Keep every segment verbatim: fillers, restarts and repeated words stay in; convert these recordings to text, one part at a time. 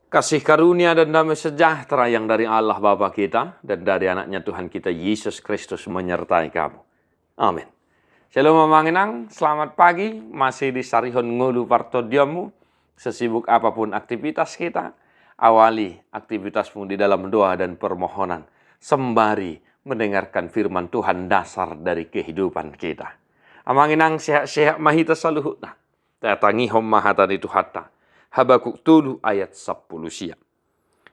Kasih karunia dan damai sejahtera yang dari Allah Bapa kita dan dari Anaknya Tuhan kita Yesus Kristus menyertai kamu. Amin. Shalom Amang Inang, selamat pagi. Masih disarihon ngolu partondionmu. Sesibuk apapun aktivitas kita, awali aktivitasmu di dalam doa dan permohonan sembari mendengarkan firman Tuhan, dasar dari kehidupan kita. Amang Inang, sehat-sehat ma hita saluhutna. Tatangihon ma hata ni Tuhanta. Habakuk tolu ayat sampulu sia.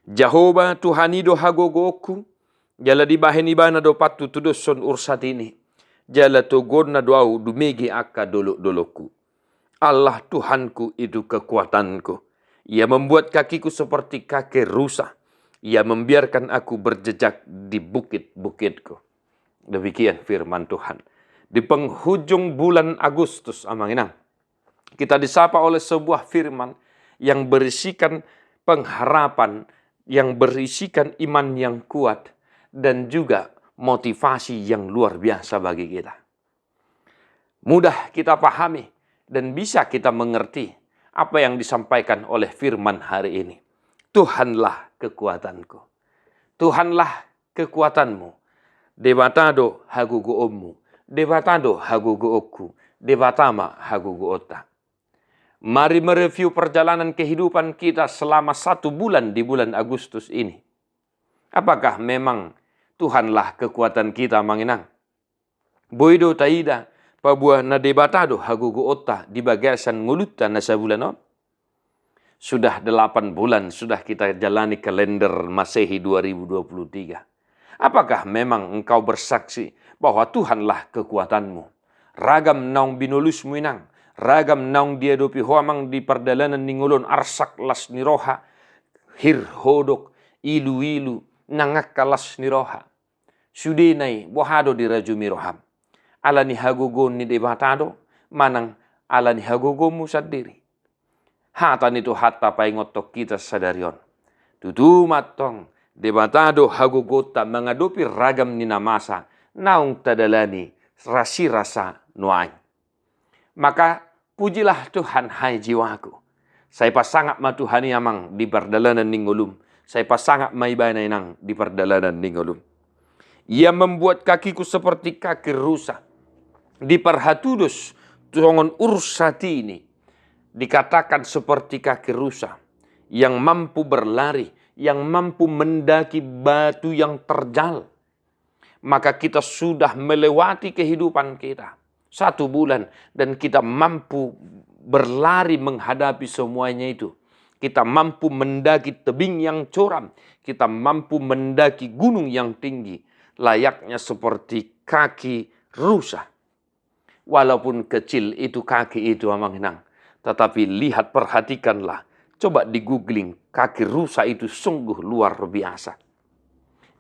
Jahowa Tuhan i do hagogoonku, jala dibahen Ibana do patutudoshon ursat i, jala toguonna do ahu dumege angka dolok-dolokku. Allah Tuhanku itu kekuatanku. Ia membuat kakiku seperti kaki rusa. Ia membiarkan aku berjejak di bukit-bukitku. Demikian firman Tuhan. Di penghujung bulan Agustus, Amang Inang, kita disapa oleh sebuah firman yang berisikan pengharapan, yang berisikan iman yang kuat, dan juga motivasi yang luar biasa bagi kita. Mudah kita pahami dan bisa kita mengerti apa yang disampaikan oleh firman hari ini. Tuhanlah kekuatanku. Tuhanlah kekuatanmu. Debata do hagogoonmu. Debata do hagogoonku. Debata ma hagogoonta. Mari mereview perjalanan kehidupan kita selama satu bulan di bulan Agustus ini. Apakah memang Tuhanlah kekuatan kita, Amang Inang? Boi do taida, paboa na Debata do hagogoonta di bagasan ngolunta na sabulan on. Sudah delapan bulan sudah kita jalani kalender Masehi dua ribu dua puluh tiga. Apakah memang engkau bersaksi bahwa Tuhanlah kekuatanmu? Ragam naung binolusmu, Inang, ragam naung diadopi ho, Amang, di pardalanan ni ngolu on, arsak las ni roha, hir hodok, ilu-ilu, nang angka las ni roha. Sudena i, boha do dirajumi roham? Ala ni hagogoon ni Debata do, manang ala ni hagogoonmu sandiri? Hata ni Tuhanta paingothon hita sadari on. Tutu ma antong, Debata do hagogoonta mangadopi ragam ni na masa naung tadalani rasirasa nuaeng. Maka pujilah Tuhan, hai jiwaku. Sai pasangap ma Tuhan i, Amang, di pardalanan ni ngolum. Sai pasangap ma Ibana, Inang, di pardalanan ni ngolum. Ia membuat kakiku seperti kaki rusa. Diparhatudos songon ursat i, dikatakan seperti kaki rusa yang mampu berlari, yang mampu mendaki batu yang terjal. Maka kita sudah melewati kehidupan kita satu bulan dan kita mampu berlari menghadapi semuanya itu. Kita mampu mendaki tebing yang curam, kita mampu mendaki gunung yang tinggi, layaknya seperti kaki rusa. Walaupun kecil itu kaki itu, Amang Inang, tetapi lihat, perhatikanlah, coba di-googling, kaki rusa itu sungguh luar biasa.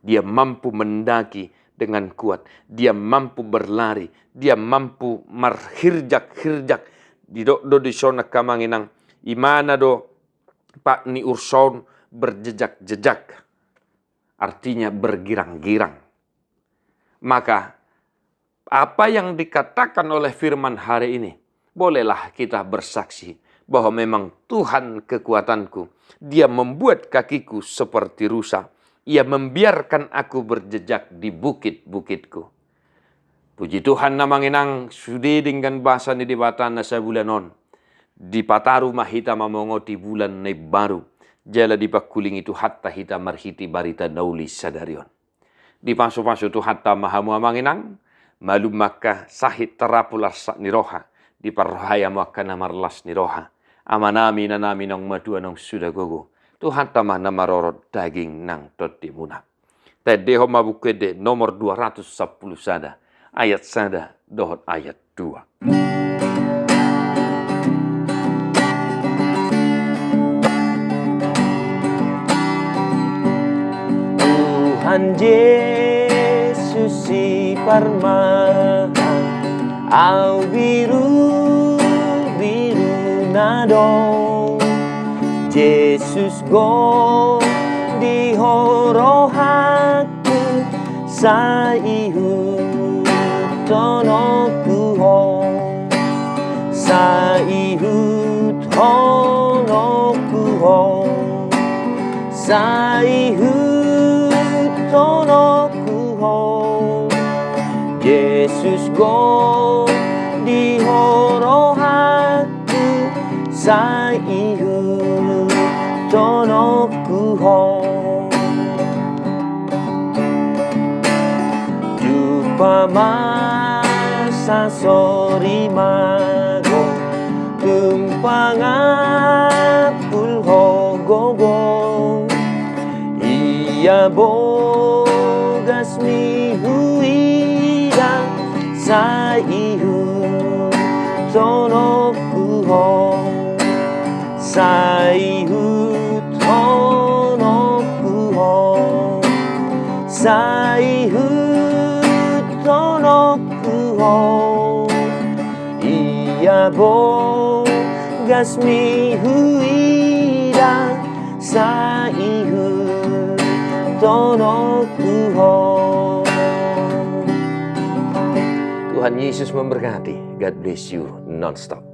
Dia mampu mendaki dengan kuat, dia mampu berlari, dia mampu marhirjak-hirjak. Didok do dison, Amang Inang, imana do pat ni ursa on berjejak-jejak, artinya bergirang-girang. Maka apa yang dikatakan oleh firman hari ini, bolehlah kita bersaksi bahwa memang Tuhan kekuatanku. Dia membuat kakiku seperti rusa. Ia membiarkan aku berjejak di bukit-bukitku. Puji Tuhan, Amang Inang, sude denggan basa ni Debata na sabulan on, dipataru ma hita mamongoti bulan na imbaru, jala dipangkulingi Tuhanta hita marhite barita na uli sadari on. Dipasupasu Tuhanta ma hamu, Amang Inang, malum ma angka sahit tarapul arsak ni roha, diparrohai hamu angka na marlas ni roha. Amanami, inanami, naung matua, naung suda gogo, Tuhanta ma na marorot daging nang tondimuna. Taendehon ma Buku Ende nomor dua ratus sampulu sada, ayat sada dohot ayat dua. Tuhan Jesus si parmahan, ahu birubiru na dong. Jesus gondiho rohangku, sai ihuthononku Ho, sai ihuthononku Ho. Sai ihuthononku ho, Jesus gok di ho rohangku, sai ihuthononku ho. Umpama sasori mago, tung pangampul ho gogo. Ia bogasmi huida, sai ihuthononku ho, sai ihuthononku ho, sai ihuthononku ho. Ia bogasmi huida, sai ihuthononku ho. Tuhan Yesus memberkati. God bless you nonstop.